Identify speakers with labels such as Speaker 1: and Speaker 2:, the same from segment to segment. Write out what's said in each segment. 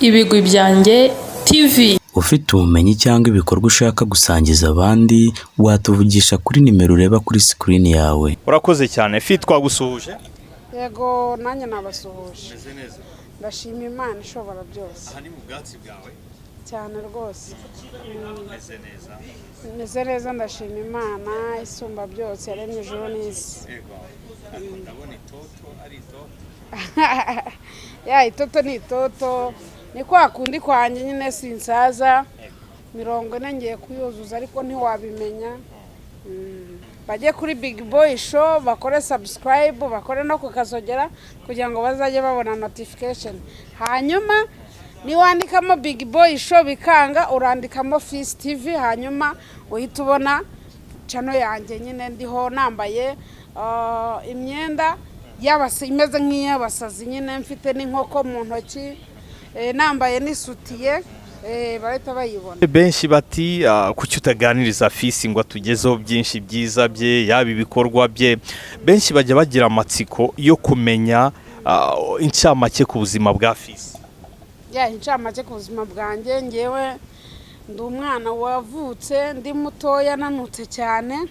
Speaker 1: Ibigwi Byanjye TV.
Speaker 2: Ufite ubumenyi cyangwa ibikorwa ushaka gusangiza abandi, watuvugisha kuri nimero ureba kuri sikirini yawe.
Speaker 3: Urakoze cyane, Fi, twagusuhuje.
Speaker 4: Yego, nanjye nabasuhuje.
Speaker 3: Umeze neza?
Speaker 4: Ndashima Imana ishobora byose.
Speaker 3: Aha ni mu bwatsi bwawe?
Speaker 4: Cyane rwose.
Speaker 3: Umeze neza?
Speaker 4: Meze neza, ndashima Imana isumba byose yaremye ijuru n'isi.
Speaker 3: Yego, ariko ndabona itoto ari itoto.
Speaker 4: Ya, itoto ni itoto, ni kwa kundi kwanjye nyine, sinsaza. 40 ngiye kuyuzuza, ariko ntiwabimenya. Bajye kuri Big Boy Show bakore subscribe, bakore no kukazogera kugira ngo bazajye babona notification. Hanyuma niwandikamo Big Boy Show bikanga, urandikamo Fisi TV, hanyuma uhita ubona channel yanjye nyine. Ndiho nambaye imyenda imeze nk'iy'abasazi nyine, mfite n'inkoko mu ntoki, nambaye n'isutiye, barahita bayibona.
Speaker 3: Benshi bati: "Kuki utaganiriza Fisi ngo atugezeho byinshi byiza bye, yaba ibikorwa bye?" Benshi bajya bagira amatsiko yo kumenya incamake ku buzima bwa Fisi.
Speaker 4: Ya, incamake ku buzima bwanjye, ngewe ndi umwana wavutse ndi mutoya, nanutse cyane.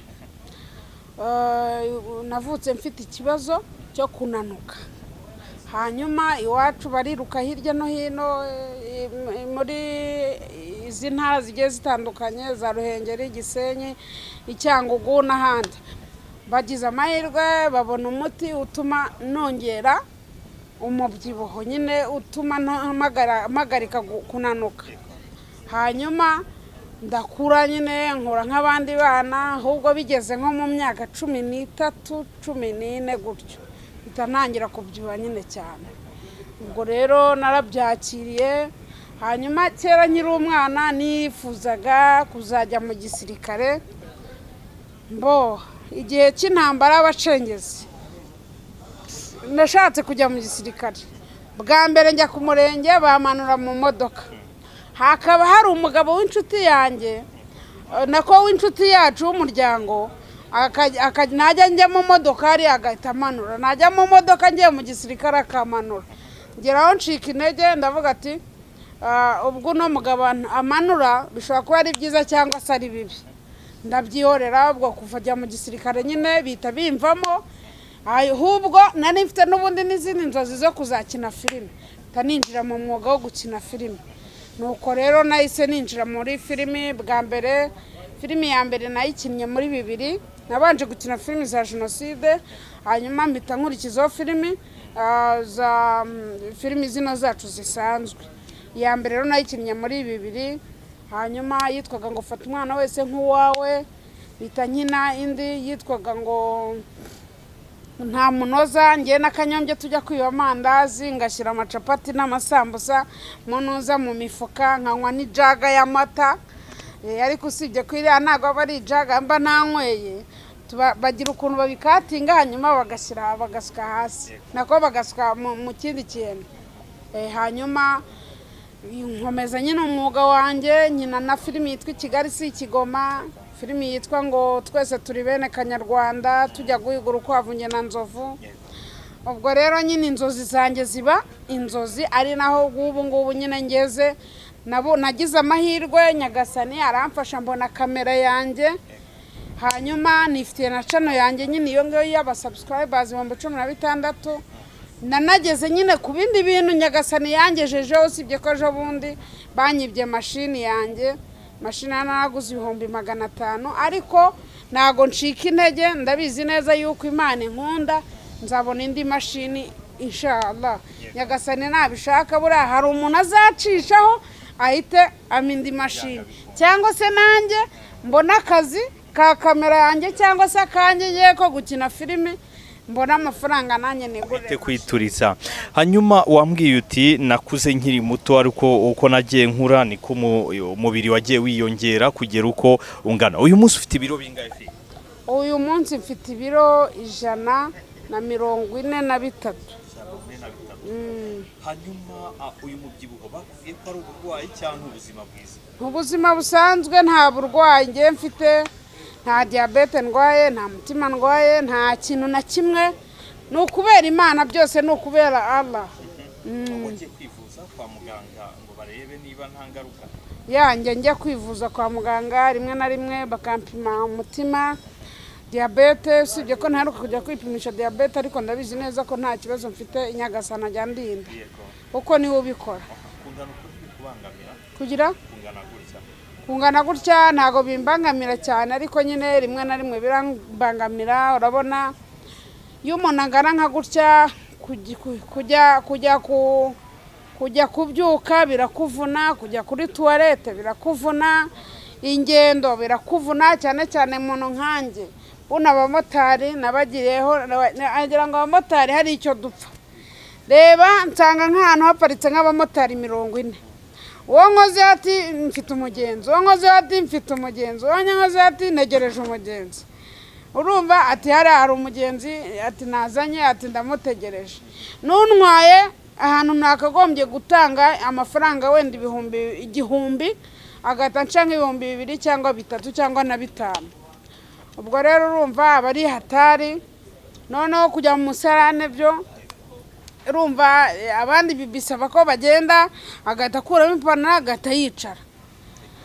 Speaker 4: Navutse mfite ikibazo cyo kunanuka, hanyuma iwacu bariruka hirya no hino, muri izi ntara zigiye zitandukanye za Ruhengeri, Gisenyi, Icyangugu n'ahandi. Bagize amahirwe babona umuti utuma nongera umubyibuho nyine, utuma mpagarika kunanuka. Hanyuma ndakura nyine, nkura nk'abandi bana, ahubwo bigeze nko mu myaka 13, 14 gutyo, mpita ntangira kubyibuha nyine cyane. Ubwo rero narabyakiriye. Hanyuma kera nkiri umwana nifuzaga kuzajya mu gisirikare. Mbo igihe cy'intambara y'abacengezi nashatse kujya mu gisirikare bwa mbere, njya ku murenge bamanura mu modoka. Hakaba hari umugabo w'inshuti yanjye, nako w'inshuti yacu w'umuryango, najya njya mu modokari agahita amanura, najya mu modoka ngiye mu gisirikare akamanura. Ngeraho ncika intege, ndavuga ati: "Ubwo uno mugabo amanura, bishobora kuba ari byiza cyangwa se ari bibi." Ndabyihorera. Ubwo kuva ajya mu gisirikare nyine bihita bimvamo. Ahubwo nari mfite n'ubundi n'izindi nzozi zo kuzakina filime, mpita ninjira mu mwuga wo gukina filime. Nuko rero nahise ninjira muri filimi bwa mbere. Filimi ya mbere nayikinnye muri 2000. Nabanje gukina filimi za jenoside, hanyuma mpita nkurikizaho filimi za filimi zino zacu zisanzwe. Iya mbere rero nayikinnye muri 2000, hanyuma yitwaga ngo "Fata umwana wese nk'uwawe". Mpita nkina indi yitwaga ngo "Nta munoza". Ngewe n'Akanyombye tujya kwiba amandazi, ngashyira amacapati n'amasambusa munuza mu mifuka, nkanywa n'ijaga y'amata. Ariko usibye ko iriya ntabwo aba ari ijaga mba nanyweye, bagira ukuntu babikatinga, hanyuma bagashyira, bagasuka hasi, nako bagasuka mu kindi kintu. Hanyuma nkomeza nyine umwuga wanjye, nkina na filimi yitwa "Kigali si Ikigoma", filimi yitwa ngo "Twese turi bene Kanyarwanda", tujya guhiga urukwavu njye na Nzovu. Ubwo rero nyine inzozi zanjye ziba inzozi, ari naho ubu ngubu nyine ngeze. Nabo nagize amahirwe, Nyagasani aramfasha, mbona kamera yanjye, hanyuma nifitiye na channel yanjye nyine iyo ngiyo y'abasubscribers 16,000. Nanageze nyine ku bindi bintu Nyagasani yangejejeho, usibye ko ejo bundi banyibye mashini yanjye. Mashini naraguze 500,000, ariko ntago ncika intege. Ndabizi neza yuko Imana inkunda, nzabona indi mashini inshallah. Nyagasani nabishaka, buriya hari umuntu azacishaho ahite ampa indi mashini, cyangwa se nanjye mbona akazi ka kamera yanjye, cyangwa se akanjye ngiye ko gukina filime, mbona amafaranga nanjye nigurire.
Speaker 3: Ufite kwituritsa. Hanyuma wambwiye uti: "Nakuze nkiri muto, ariko uko nagiye nkura niko umubiri wagiye wiyongera kugera uko ungana uyu munsi." Ufite ibiro bingahe, Fi?
Speaker 4: Uyu munsi mfite ibiro 143.
Speaker 3: Hanyuma uyu mubyibuho bakubwiye ko ari uburwayi cyangwa ubuzima bwiza?
Speaker 4: Ubuzima busanzwe, nta burwayi ngiye mfite, nta diyabete ndwaye, nta mutima ndwaye, nta kintu na kimwe. Ni ukubera Imana byose, ni ukubera Allah.
Speaker 3: Wagiye kwivuza? kwa muganga ngo barebe niba nta ngaruka?
Speaker 4: Yanjye njya kwivuza kwa muganga rimwe na rimwe, bakampima umutima, diyabete. Usibye ko ntaheruka kujya kwipimisha diyabete, ariko ndabizi neza ko nta kibazo mfite. Inyagasana ajya ndinda, kuko niwe ubikora.
Speaker 3: Kungana uko bikubangamira?
Speaker 4: Kugira
Speaker 3: Kungana gutya.
Speaker 4: Kungana gutya ntabwo bimbangamira cyane, ariko nyine rimwe na rimwe birambangamira. Urabona iyo umuntu angana nka gutya, kujya kubyuka birakuvuna, kujya kuri toilette birakuvuna, ingendo birakuvuna, cyane cyane umuntu nkanjye. Buno abamotari nabagiriyeho, agira ngo abamotari hari icyo dupfa. Reba, nsanga nk'ahantu haparitse nk'abamotari 40, uwo nkoze ati "Mfite umugenzi", uwo nkoze ati "Mfite umugenzi", uwo nkoze ati "Ntegereje umugenzi". Urumva ati "Hariya hari umugenzi", ati "Nazanye", ati "Ndamutegereje". N'untwaye ahantu nakagombye gutanga amafaranga wenda 1000, agahita anca nk'2000 cyangwa 3000 cyangwa na 5000. Ubwo rero urumva aba ari hatari. Noneho kujya mu musarane byo urumva, abandi bisaba ko bagenda agahita akuramo ipantaro agahita yicara,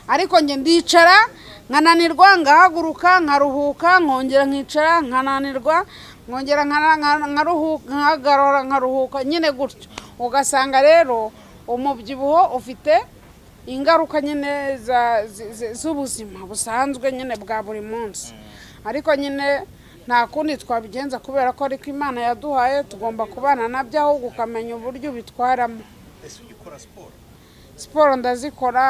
Speaker 4: ariko njye ndicara nkananirwa, ngahaguruka nkaruhuka, nkongera nkicara nkananirwa, nkongera nkaruhuka, nkahagarara nkaruhuka, nyine gutyo. Ugasanga rero umubyibuho ufite ingaruka nyine z'ubuzima busanzwe nyine bwa buri munsi. Ariko nyine nta kundi twabigenza, kubera ko ariko Imana yaduhaye, tugomba kubana nabyo, ahubwo ukamenya uburyo ubitwaramo.
Speaker 3: Ese ujya ukora siporo?
Speaker 4: Siporo ndazikora,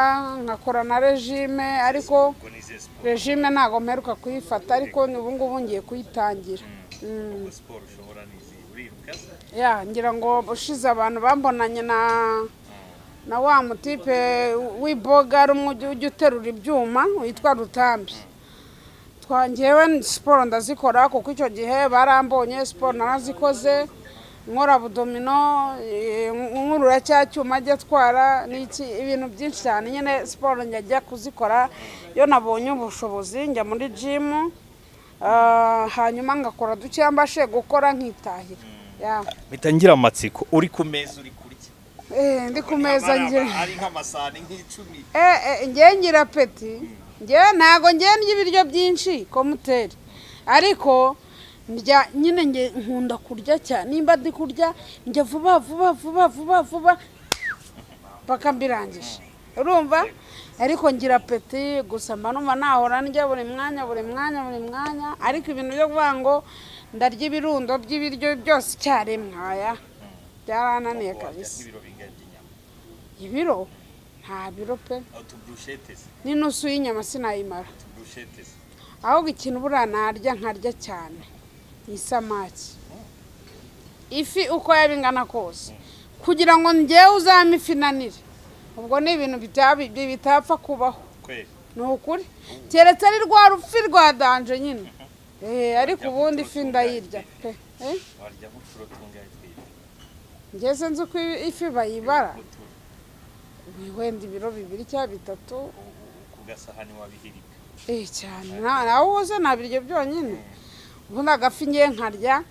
Speaker 4: nkakora na régime, ariko
Speaker 3: Ubwo ni izihe siporo?
Speaker 4: Régime ntabwo mperuka kuyifata, ariko ubu ngubu ngiye kuyitangira.
Speaker 3: Ubwo siporo ushobora ni izihe? Uriruka se?
Speaker 4: Ya, ngira ngo ushize abantu bambonanye na wa mutipe w'iboga rumwe ujya uterura ibyuma witwa Rutambi. Twangewe siporo ndazikora, kuko icyo gihe barambonye, siporo narazikoze, nkora abdominaux, nkurura cya cyuma ajya atwara n'iki, ibintu byinshi cyane nyine. Siporo njya kuzikora iyo nabonye ubushobozi, njya muri jimu, hanyuma ngakora dukeya mbashe gukora nkitahira. Ya.
Speaker 3: Mpita ngira amatsiko, uri ku meza uri kurya?
Speaker 4: Ndi ku meza ngira
Speaker 3: Ari nk'amasahani nk'icumi.
Speaker 4: Ngewe ngira appétit. Ngewe ntago ngewe ndya ibiryo byinshi komuteri, ariko ndya nyine, nge nkunda kurya cyane. Nimba ndi kurya njya vuba vuba vuba vuba vuba paka mbirangije, urumva? Ariko ngira appétit gusa, mba numva nahora ndya buri mwanya, buri mwanya, buri mwanya. Ariko ibintu byo kuvuga ngo ndarya ibirundo by'ibiryo byose icyarimwe, aya byarananiye kabisa.
Speaker 3: Nk'ibiro bingahe by'inyama?
Speaker 4: Ibiro? Nta biro pe.
Speaker 3: Utuburushete se?
Speaker 4: N'inusu y'inyama sinayimara.
Speaker 3: Utuburushete se?
Speaker 4: Ahubwo ikintu buriya narya nkarya cyane ni isamaki, ifi uko yaba ingana kose. Kugira ngo ngewe uzame ifi nanire, ubwo ni ibintu bitapfa kubaho.
Speaker 3: Kweli?
Speaker 4: Ni ukuri, keretse ari rwa rufi rwa danger nyine. Ariko ubundi ifi ndayirya pe.
Speaker 3: Warya nk'uturo tungahe tw'ifi?
Speaker 4: Ngeze nzi uko ifi bayibara.
Speaker 3: Uturo.
Speaker 4: Wenda ibiro 2 cyangwa 3.
Speaker 3: Ku gasahani wabihirika?
Speaker 4: Cyane. Nawe uze nabirya byonyine. Ubundi agafi ngiye nkarya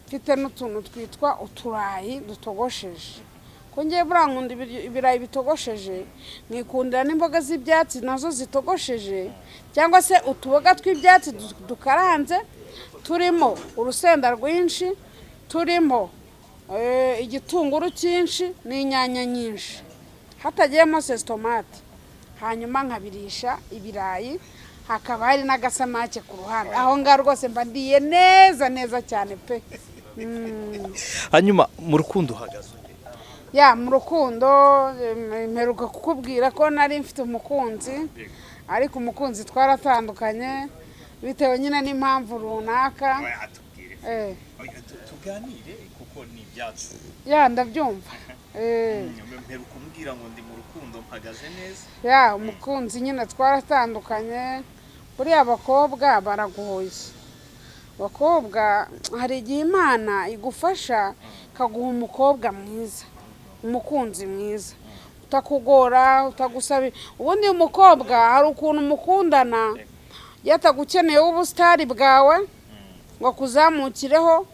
Speaker 4: mfite n'utuntu twitwa uturayi dutogosheje, ko ngiye buriya nkunda ibirayi bitogosheje, nkikundira n'imboga z'ibyatsi nazo zitogosheje, cyangwa se utuboga tw'ibyatsi dukaranze turimo urusenda rwinshi, turimo igitunguru cyinshi n'inyanya nyinshi, hatagiyemo sauce tomate, hanyuma nkabirisha ibirayi, hakaba hari n'agasamake ku ruhande. Aho ngaho rwose mba ndiye neza neza cyane pe.
Speaker 3: Hanyuma mu rukundo uhagaze ute?
Speaker 4: Ya, mu rukundo, mperuka kukubwira ko nari mfite umukunzi, ariko umukunzi twaratandukanye bitewe nyine n'impamvu runaka.
Speaker 3: Oya, atubwire. Oya, tuganire kuko ni ibyacu.
Speaker 4: Ya, ndabyumva.
Speaker 3: Mperuka umbwira ngo ndi mu rukundo mpagaze neza.
Speaker 4: Ya, umukunzi nyine twaratandukanye. Buriya abakobwa baragoye. Abakobwa hari igihe Imana igufasha ikaguha umukobwa mwiza, umukunzi mwiza utakugora, utagusaba. Ubundi uyu mukobwa hari ukuntu mukundana iyo atagukeneyeho ubusitari bwawe ngo akuzamukireho,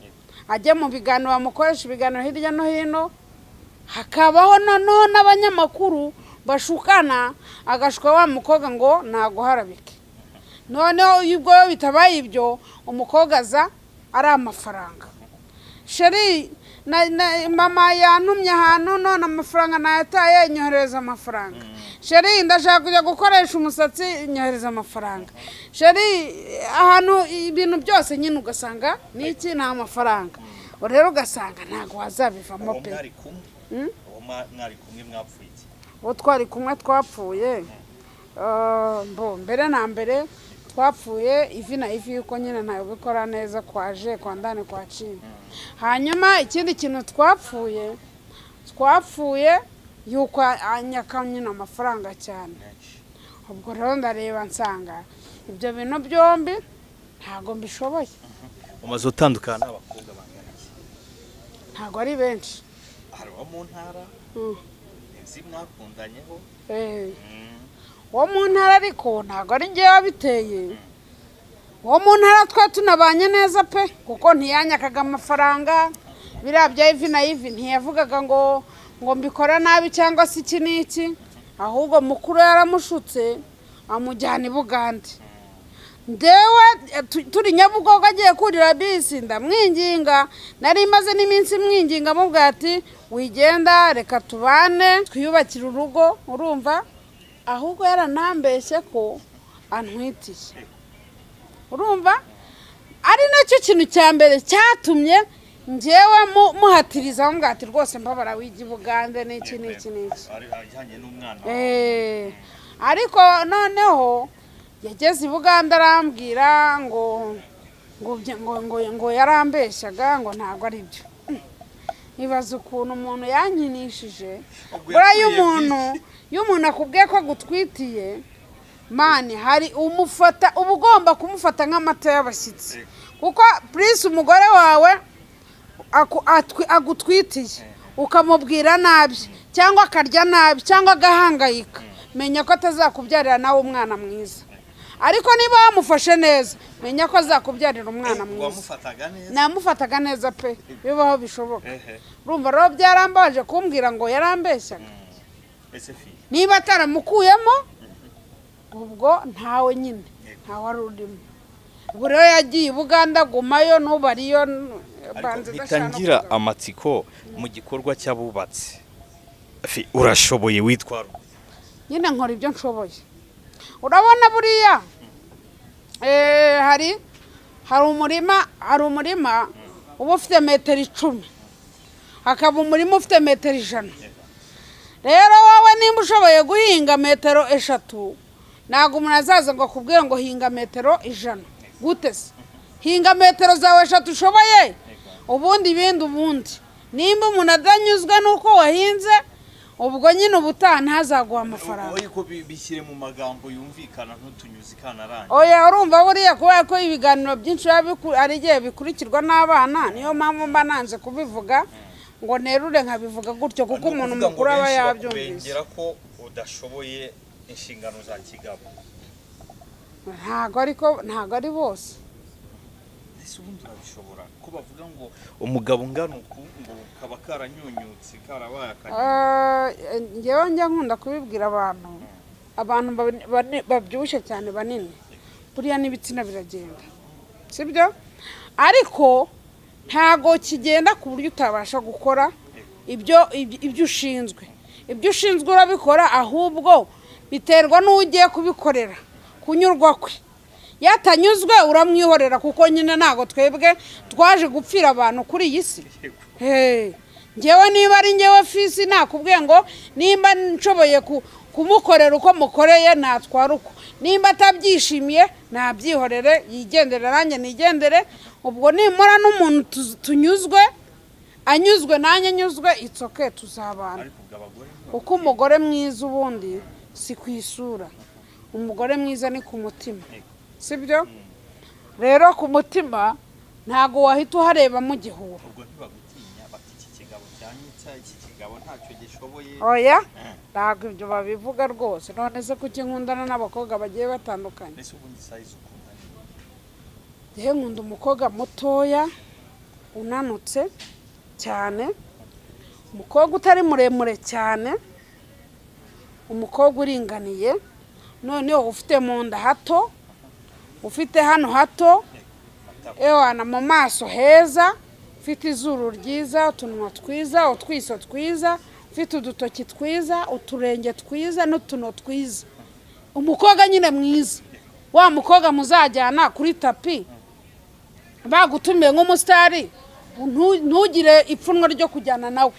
Speaker 4: ajye mu biganiro, bamukoresha ibiganiro hirya no hino. Hakabaho noneho n'abanyamakuru bashukana, agashuka wa mukobwa ngo naguharabike. Noneho iyo ubwo bitabaye ibyo, umukobwa aza ari amafaranga: "Chéri, mama yantumye ahantu, none amafaranga nayataye, nyohereza amafaranga. Chéri, ndashaka kujya gukoresha umusatsi, nyohereza amafaranga. Chéri, ahantu." Ibintu byose nyine ugasanga ni iki? Ni amafaranga. Ubu rero ugasanga ntabwo wazabivamo
Speaker 3: Uwo
Speaker 4: pe.
Speaker 3: mwari kumwe, uwo mwari kumwe mwapfuye iki?
Speaker 4: Uwo twari kumwe twapfuye, mbo mbere na mbere twapfuye ivi na ivi, yuko nyine ntawe ubikora neza kwaje kwa ndani kwa chini. Hanyuma ikindi kintu twapfuye yuko anyaka nyine amafaranga cyane. Ubwo rero ndareba nsanga ibyo bintu byombi ntabwo mbishoboye.
Speaker 3: Umaze utandukana n'abakobwa bangana iki?
Speaker 4: Ntabwo ari benshi.
Speaker 3: Hari uwo mu ntara nzi mwakundanyeho.
Speaker 4: Uwo mu ntara ariko ntabwo ari ngewe wabiteye. Uwo mu ntara twe tunabanye neza pe, kuko ntiyanyakaga amafaranga, biriya bya ivi na ivi ntiyavugaga ngo mbikora nabi cyangwa se iki n'iki. Ahubwo mukuru yaramushutse amujyana i Bugande. Ndewe turi Nyabugogo agiye kurira bisi, ndamwinginga, nari maze n'iminsi mwinginga, mubwira ati: "Wigenda, reka tubane twiyubakire urugo." Urumva, ahubwo yaranambeshye ko antwitiye. Urumva, ari nacyo kintu cya mbere cyatumye ngewe muhatiriza mubwira ati: "Rwose mbabara, wiga i Bugande n'iki n'iki n'iki."
Speaker 3: Ajyanye n'umwana.
Speaker 4: Ariko noneho yageze i Bugande arambwira ngo yarambeshyaga, ngo ntabwo ari byo. Ibaza ukuntu umuntu yankinishije.
Speaker 3: Ubwo
Speaker 4: Buriya iyo
Speaker 3: yakuriye
Speaker 4: umuntu, iyo umuntu akubwiye ko agutwitiye, man, hari umufata, uba ugomba kumufata nk'amata y'abashyitsi, kuko purisi umugore wawe agutwitiye ukamubwira nabi cyangwa akarya nabi cyangwa agahangayika, menya ko atazakubyarira nawe umwana mwiza. Ariko niba wamufashe neza, menya ko azakubyarira umwana mwiza.
Speaker 3: Wamufataga neza?
Speaker 4: Namufataga neza pe, bibaho bishoboka. Urumva rero byarambaje kumbwira ngo yarambeshyaga.
Speaker 3: Ese fi
Speaker 4: Niba ataramukuyemo, ubwo ntawe nyine, ntawe wari urimo. Ubwo rero yagiye i Buganda, agumayo, n'ubu ariyo.
Speaker 3: Ariko
Speaker 4: Banza
Speaker 3: mpita
Speaker 4: idashaka no
Speaker 3: ngira
Speaker 4: kugaruka.
Speaker 3: amatsiko mu gikorwa cy'abubatsi. Fi, urashoboye, witwara ute?
Speaker 4: Nyine nkora ibyo nshoboye. Urabona buriya hari umurima uba ufite metero 10, hakaba umurima ufite metero 100. Rero wowe nimba ushoboye guhinga metero 3, ntabwo umuntu azaza ngo akubwire ngo hinga metero 100. Gute se? Hinga metero zawe 3 ushoboye, ubundi ibindi ubundi. Nimba umuntu adanyuzwe n'uko wahinze, ubwo nyine ubutaha ntazaguha amafaranga.
Speaker 3: Ariko bishyire mu magambo yumvikana, ntutunyuze ikantarange.
Speaker 4: Oya, urumva buriya kubera ko ibiganiro byinshi biba hari igihe bikurikirwa n'abana, niyo mpamvu mba nanze kubivuga ngo nerure nkabivuga gutyo, kuko umuntu mukuru aba yabyumvise.
Speaker 3: Bakubengera ko udashoboye inshingano za kigabo.
Speaker 4: Ntabwo, ariko ntabwo ari bose.
Speaker 3: Ese ubundi urabishobora, ko bavuga ngo umugabo ungana uku ngo kaba karanyunyutse, karabaye akanyoni?
Speaker 4: Njyewe njya nkunda kubibwira abantu babyibushye cyane banini, buriya n'ibitsina biragenda, sibyo? Ariko ntago kigenda ku buryo utabasha gukora ibyo ushinzwe. Ibyo ushinzwe urabikora, ahubwo biterwa n'uwo ugiye kubikorera kunyurwa kwe. Yatanyuzwe uramwihorera, kuko nyine ntabwo twebwe twaje gupfira abantu kuri iyi si. Hey, njyewe niba ari njyewe Fisi, nakubwiye ngo nimba nshoboye kumukorera uko mukoreye, natwara uko. Nimba atabyishimiye, nabyihorere yigendere, nanjye nigendere. Ubwo nimura n'umuntu tunyuzwe, anyuzwe nanjye anyuzwe, it's okay, tuzabana.
Speaker 3: Ariko ubwo abagore
Speaker 4: Kuko umugore mwiza ubundi si ku isura, umugore mwiza ni ku mutima, sibyo? Rero ku mutima ntabwo wahita uhareba mugihura.
Speaker 3: Ubwo ntibagutinya bati: "Iki kigabo cyanyitsa, iki kigabo ntacyo gishoboye"?
Speaker 4: Oya, ntabwo ibyo babivuga rwose. None se kuki nkundana n'abakobwa bagiye batandukanye?
Speaker 3: Ese ubundi size ukunda ni?
Speaker 4: Njyewe nkunda umukobwa mutoya unanutse cyane. Umukobwa utari muremure cyane, umukobwa uringaniye, noneho ufite mu nda hato, ufite hano hato, ewana mu maso heza, ufite izuru ryiza, utunwa twiza, utwiso twiza, ufite udutoki twiza, uturenge twiza n'utuno twiza. Umukobwa nyine mwiza, wa mukobwa muzajyana kuri tapi bagutumiye nk'umusitari, ntugire ipfunwe ryo kujyana nawe.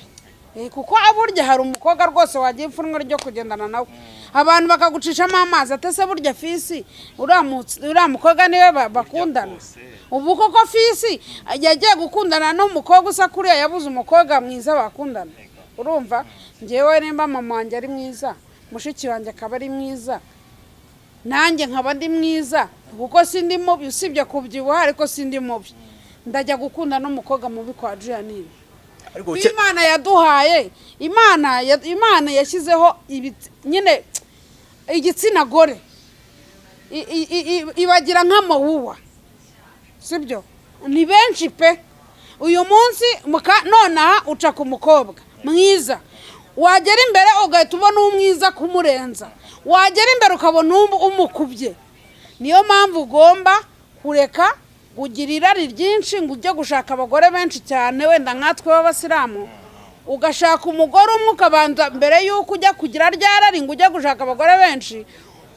Speaker 4: Kuko burya hari umukobwa rwose wagira ipfunwe ryo kugendana nawe, abantu bakagucishamo amazi, atese burya Fisi uriya mukobwa niwe bakundana? Ubu koko Fisi yagiye gukundana n'umukobwa usa kuriya, yabuze umukobwa mwiza bakundana? Urumva ngewe nimba mama wanjye ari mwiza, mushiki wanjye akaba ari mwiza, nanjye nkaba ndi mwiza, kuko sindi mubi usibye kubyibuha, ariko sindi mubi, ndajya gukunda n'umukobwa mubi kwa Juyanine?
Speaker 3: Ariko
Speaker 4: Imana yaduhaye, Imana yashyizeho nyine igitsina gore ibagira nk'amawuwa, sibyo? Ni benshi pe. Uyu munsi nonaha uca ku mukobwa mwiza, wagera imbere ugahita ubona umwiza kumurenza, wagera imbere ukabona umukubye. Niyo mpamvu ugomba kureka kugira irari ryinshi ngo ujye gushaka abagore benshi cyane. Wenda nkatwe b'abasilamu, ugashaka umugore umwe, ukabanza mbere y'uko ujya kugira rya rari ngo ujye gushaka abagore benshi,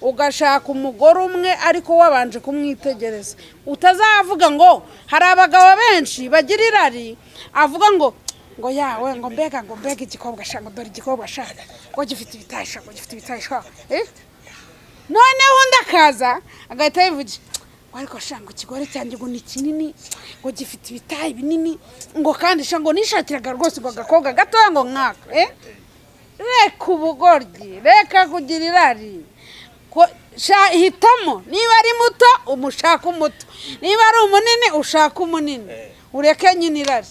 Speaker 4: ugashaka umugore umwe ariko wabanje kumwitegereza. Utazavuga ngo hari abagabo benshi bagira irari, avuga ngo yawe ngo mbega igikobwa sha, ngo dore igikobwa sha, ngo gifite ibitayi sha, ngo gifite ibitayi sha, eh? Noneho undi akaza agahita yivugira ngo ariko sha, ngo ikigore cyanjye ngo ni kinini, ngo gifite ibitayi binini, ngo kandi sha, ngo nishakiraga rwose ngo agakobwa gatoya ngo nkaka, eh? Reka ubugoryi, reka kugira irari. Sha, hitamo, niba ari muto umushaka umuto, niba ari umunini ushaka umunini, ureke nyine irari.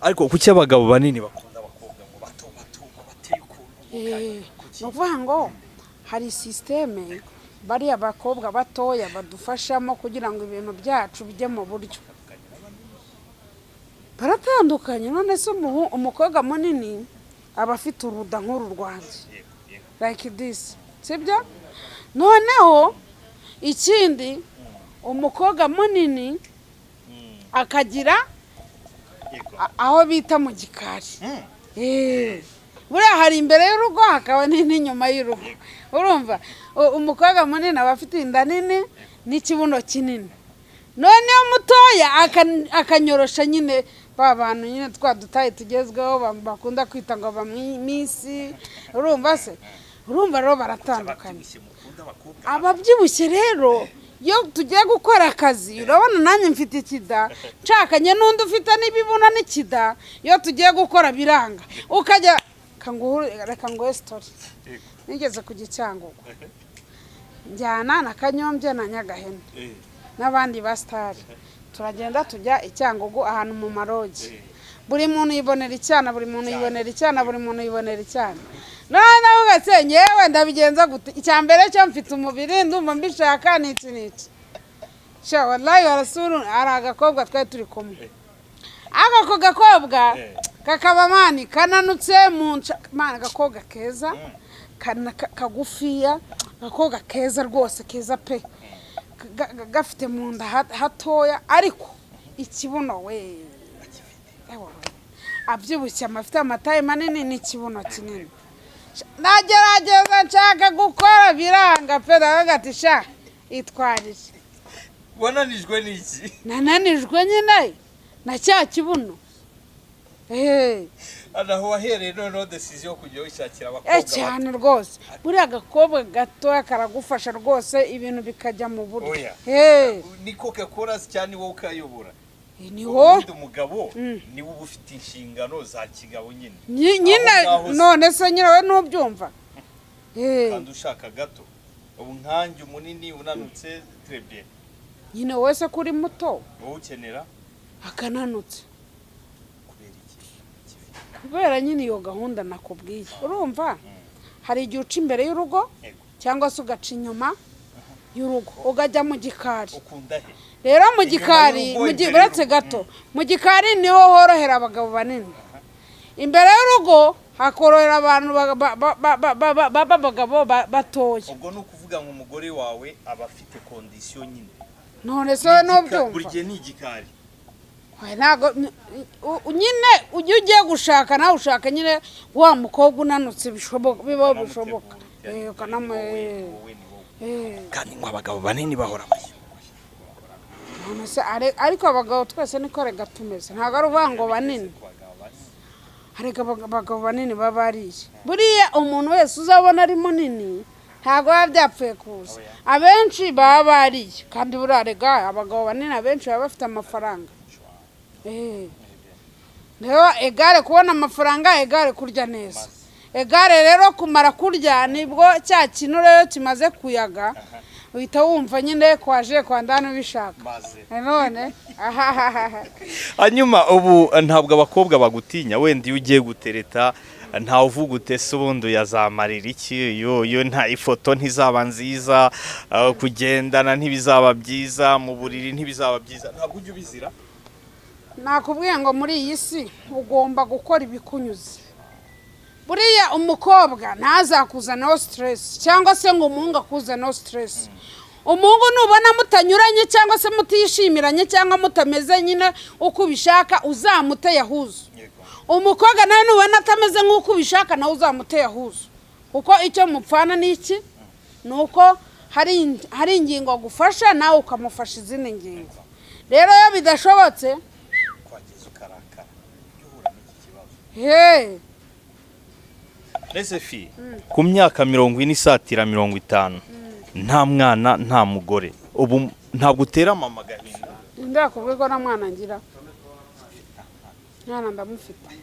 Speaker 3: Ariko kuki abagabo banini bakunda abakobwa ngo bato bato, ngo bateye ukuntu?
Speaker 4: Ni ukuvuga ngo hari système bariya bakobwa batoya badufashamo kugira ngo ibintu byacu bijye mu buryo. Baratandukanye. None se umukobwa munini aba afite uruda nk'uru rwanjye, like this, sibyo? Noneho ikindi, umukobwa munini akagira aho bita mu gikari. Buriya hari imbere y'urugo, hakaba n'inyuma y'urugo. Urumva umukobwa munini aba afite inda nini n'ikibuno kinini, noneho mutoya akanyorosha nyine ba bantu nyine twa dutayi tugezweho bakunda kwita ngo abamisi. Urumva se? Urumva rero baratandukanye. Ababyibushye rero, iyo tugiye gukora akazi, urabona nanjye mfite ikida, nshakanye n'undi ufite n'ibibuno n'ikida, iyo tugiye gukora biranga. Ukajya reka nguhe story. Nigeze kujya i Cyangugu, njyana na Kanyombya na Nyagahene n'abandi ba star, turagenda tujya i Cyangugu ahantu mu marogi. Buri muntu yibonera icyana, buri muntu yibonera icyana, buri muntu yibonera icyana. Noneho ugase ngewe ndabigenza gute? Icya mbere cyo mfite umubiri, ndumva mbishaka n'iki n'iki. Sha, wallahi warasuru, hari agakobwa twari turi kumwe, ako gakobwa kakaba man kananutse mu nca man, agakobwa keza, kagufiya, agakobwa keza rwose, keza pe. Gafite mu nda hatoya, ariko ikibuno we. Ewa we. Abyibushye, afite amataye manini n'ikibuno kinini. Nagerageza nshaka gukora biranga pe. Ndavuga ati sha, itwarire.
Speaker 3: Wananijwe n'iki?
Speaker 4: Nananijwe nyine na cya kibuno.
Speaker 3: Aho wahereye noneho décision yo kujya wishakira abakobwa?
Speaker 4: Cyane rwose. Buriya agakobwa gatoya karagufasha rwose, ibintu bikajya mu buryo.
Speaker 3: Oya. Niko gakora cyane, wowe ukayobora.
Speaker 4: Ni wowe.
Speaker 3: Ubundi umugabo niwe uba ufite inshingano za kigabo nyine.
Speaker 4: Nyine.
Speaker 3: Aho ngaho se.
Speaker 4: None se nyine we ntubyumva?
Speaker 3: Kandi ushaka gato, ubu nkanjye umunini unanutse, très bien.
Speaker 4: Nyine wowe se kuri muto.
Speaker 3: Wowe ukenera
Speaker 4: Akananutse.
Speaker 3: Kubera iki?
Speaker 4: Kubera nyine iyo gahunda nakubwiye. Urumva hari igihe uca imbere y'urugo cyangwa se ugaca inyuma y'urugo, ukajya mu gikari.
Speaker 3: Ukunda he?
Speaker 4: Rero mu
Speaker 3: Inyuma
Speaker 4: gikari
Speaker 3: y'urugo,
Speaker 4: mu
Speaker 3: imbere
Speaker 4: uretse
Speaker 3: y'urugo.
Speaker 4: gato, mu gikari niho horohera abagabo banini. Imbere y'urugo hakorohera abantu b'abagabo batoya.
Speaker 3: Ubwo ni ukuvuga ngo umugore wawe aba afite condition nyine?
Speaker 4: None se wowe
Speaker 3: Buri
Speaker 4: ntubyumva?
Speaker 3: gihe ni igikari?
Speaker 4: Oya, ntago nyine ujya ugiye gushaka, nawe ushaka nyine wa mukobwa unanutse bishoboka, bibaho bishoboka.
Speaker 3: Kandi ngo abagabo banini bahora bashyushye.
Speaker 4: None se ariko abagabo twese niko rega tumeze, ntabwo ari uvuga ngo banini. Ariko abagabo banini baba bariye. Buriya umuntu wese uzabona ari munini ntabwo biba byapfuye kuza, abenshi baba bariye. Kandi buriya rega abagabo banini abenshi baba bafite amafaranga. Rero égale kubona amafaranga, égale kurya neza, égale rero kumara kurya, nibwo cya kintu rero kimaze kuyaga, uhita wumva nyine kwaje kwa ndani ubishaka. None ahahaha.
Speaker 3: Hanyuma ubu ntabwo abakobwa bagutinya? Wenda iyo ugiye gutereta, ntawe uvuga ute se ubundi uyazamarira iki, yo nta ifoto ntizaba nziza, kugendana ntibizaba byiza, mu buriri ntibizaba byiza? Ntabwo ujya ubizira?
Speaker 4: Nakubwiye ngo muri iyi si ugomba gukora ibikunyuze. Buriya umukobwa ntazakuzaneho stress, cyangwa se ngo umuhungu akuzaneho stress. Umuhungu nubona mutanyuranye, cyangwa se mutishimiranye, cyangwa mutameze nyine uko ubishaka, uzamute yahuzu. Umukobwa nawe nubona atameze nk'uko ubishaka, nawe uzamute yahuzu, kuko icyo mupfana ni iki? Ni uko hari ingingo agufasha, nawe ukamufasha izindi ngingo. Rero iyo bidashobotse
Speaker 3: Kwageza ukarakara, ujya uhura n'iki kibazo?
Speaker 4: He.
Speaker 3: Ese fi, ku myaka 40 isatira 50, nta mwana, nta mugore, ubu ntabwo utera mama agahinda?
Speaker 4: Ndakubwiye ko nta mwana ngira. Mwana ndamufite,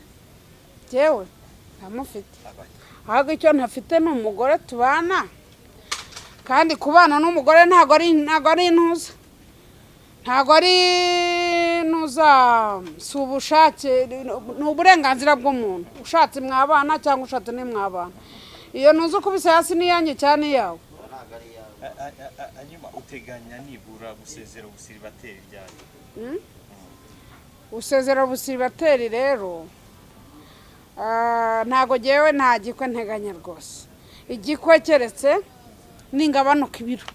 Speaker 4: njyewe ndamufite, ahubwo icyo ntafite ni umugore tubana. Kandi kubana n'umugore ntabwo ari intuza, ntabwo ari intuza, si ubushake, ni uburenganzira bw'umuntu. Ushatse mwabana cyangwa ushatse ntimwabana. Iyo ntuzi ukubise hasi n'iyanjye cyane iyawe.
Speaker 3: Hanyuma uteganya nibura gusezera ubusiribateri ryari?
Speaker 4: Gusezera ubusiribateri rero, ntabwo ngewe nta gikwe nteganya rwose. Igikwe keretse ningabanuka ibiro,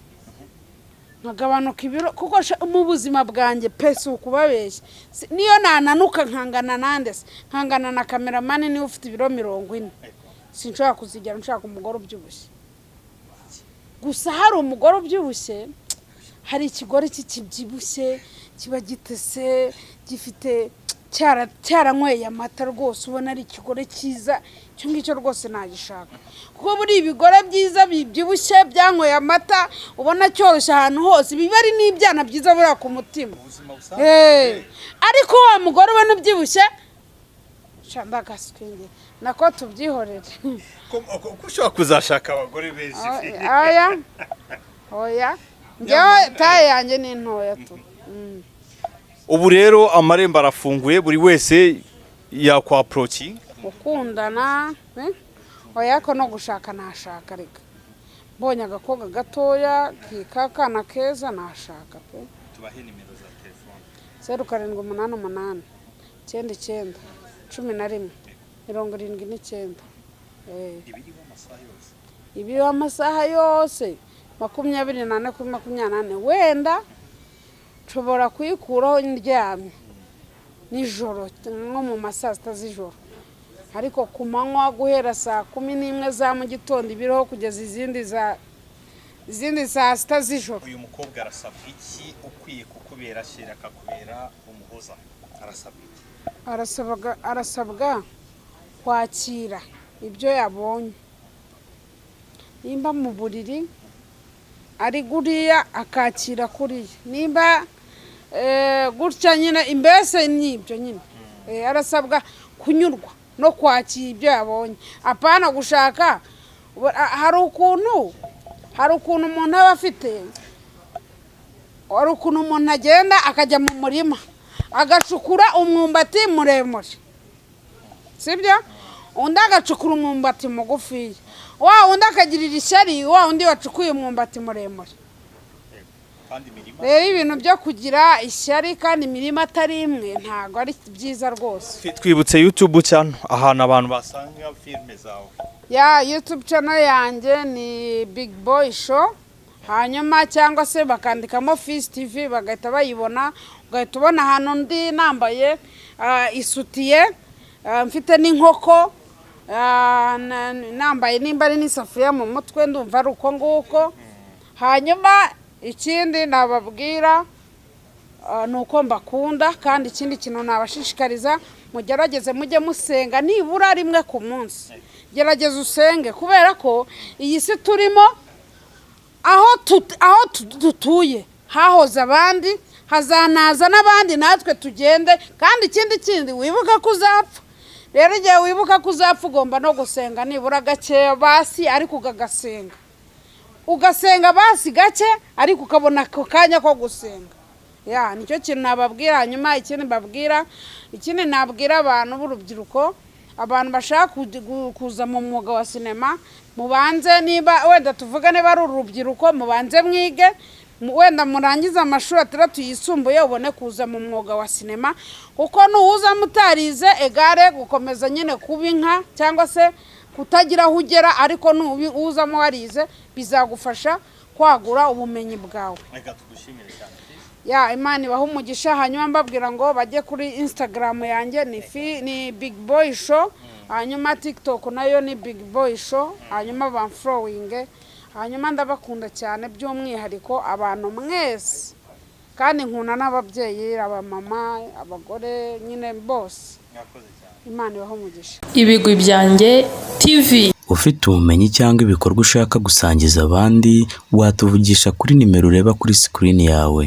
Speaker 4: nkagabanuka ibiro, kuko mu buzima bwanjye pe, si ukubabeshya, niyo nananuka nkangana nande se, nkangana na cameraman niba ufite ibiro 40, sinshobora kuzigera nshaka umugore ubyibushye. Gusa hari umugore ubyibushye, hari ikigore kikibyibushye kiba gitese, gifite cyaranyweye amata rwose, ubona ari ikigore cyiza. Icyo ngicyo rwose nagishaka, kuko buri ibigore byiza bibyibushye byanyweye amata, ubona cyoroshye ahantu hose, biba ari n'ibyana byiza buriya ku mutima.
Speaker 3: Ubuzima busanzwe.
Speaker 4: Ariko wa mugore ubona ubyibushye, sha ndagaswenge nako, tubyihorere.
Speaker 3: Ko ushobora kuzashaka abagore benshi?
Speaker 4: Oya, oya, njyewe taille yanjye ni ntoya tu.
Speaker 3: Ubu rero amarembo arafunguye, buri wese yakwapproachinga?
Speaker 4: Gukundana, eh? Oya, ko no gushaka nashaka. Reka mbonye agakobwa gatoya k'akana keza nashaka pe.
Speaker 3: Tubahe nimero za telefone.
Speaker 4: 0788 99 11 79.
Speaker 3: Ibiriho amasaha yose?
Speaker 4: Ibiriho amasaha yose, 24/24. Wenda nshobora kuyikuraho ndyamye nijoro, nko mu ma saa sita z'ijoro, ariko ku manywa guhera saa 11 za mu gitondo ibiriho kugeza izindi saa sita z'ijoro.
Speaker 3: Uyu mukobwa arasabwa iki ukwiye kukubera chérie, akakubera umuhoza? Arasabwa iki?
Speaker 4: Arasabwa kwakira ibyo yabonye. Nimba mu buriri ari guriya, akakira kuriya. Nimba gutya nyine, imbese ni ibyo nyine. Arasabwa kunyurwa no kwakira ibyo yabonye, apana gushaka. Hari ukuntu umuntu aba afite, hari ukuntu umuntu agenda akajya mu murima agacukura umwumbati muremure, sibyo? Undi agacukura umwumbati mugufiya, wa undi akagirira ishyari wa undi wacukuye umwumbati muremure. Rero ibintu byo kugira ishyari kandi imirima atari imwe ntabwo ari byiza rwose.
Speaker 3: Twibutse YouTube channel, ahantu abantu basanga filime zawe.
Speaker 4: Ya YouTube channel yanjye ni Big Boy Show, hanyuma cyangwa se bakandikamo Fisi TV bagahita bayibona, ugahita ubona ahantu ndi nambaye isutiye, mfite n'inkoko, nambaye nimba ari n'isafuriya mu mutwe, ndumva ari uko nguko. Hanyuma ikindi nababwira ni uko mbakunda, kandi ikindi kintu nabashishikariza, mugerageze mujye musenga nibura rimwe ku munsi. Gerageza usenge, kubera ko iyi si turimo, aho dutuye hahoze abandi, hazanaza n'abandi, natwe tugende. Kandi ikindi kindi, wibuka ko uzapfa. Rero igihe wibuka ko uzapfa, ugomba no gusenga nibura gakeya basi, ariko ukagasenga, ugasenga basi gake, ariko ukabona ako kanya ko gusenga. Ya, nicyo kintu nababwira. Hanyuma ikindi mbabwira, ikindi nabwira abantu b'urubyiruko, abantu bashaka kuza mu mwuga wa sinema, mubanze, niba wenda tuvuga niba ari urubyiruko, mubanze mwige, wenda murangize amashuri 6 yisumbuye, ubone kuza mu mwuga wa sinema, kuko nuwuza mutarize egare gukomeza nyine kuba inka cyangwa se kutagira aho ugera, ariko nuwuzamo warize bizagufasha kwagura ubumenyi bwawe.
Speaker 3: Reka tugushimire cyane.
Speaker 4: Ya, Imana ibaha umugisha. Hanyuma mbabwira ngo bajye kuri Instagram yanjye ni Big Boy Show, hanyuma TikTok nayo ni Big Boy Show, hanyuma bamfollowinge. Hanyuma ndabakunda cyane by'umwihariko abantu mwese, kandi nkunda n'ababyeyi, abamama, abagore, nyine bose.
Speaker 3: Mwakoze cyane.
Speaker 4: Imana ibaha umugisha.
Speaker 1: Ibigwi Byanjye TV.
Speaker 2: Ufite ubumenyi cyangwa ibikorwa ushaka gusangiza abandi, watuvugisha kuri nimero ureba kuri sikirini yawe.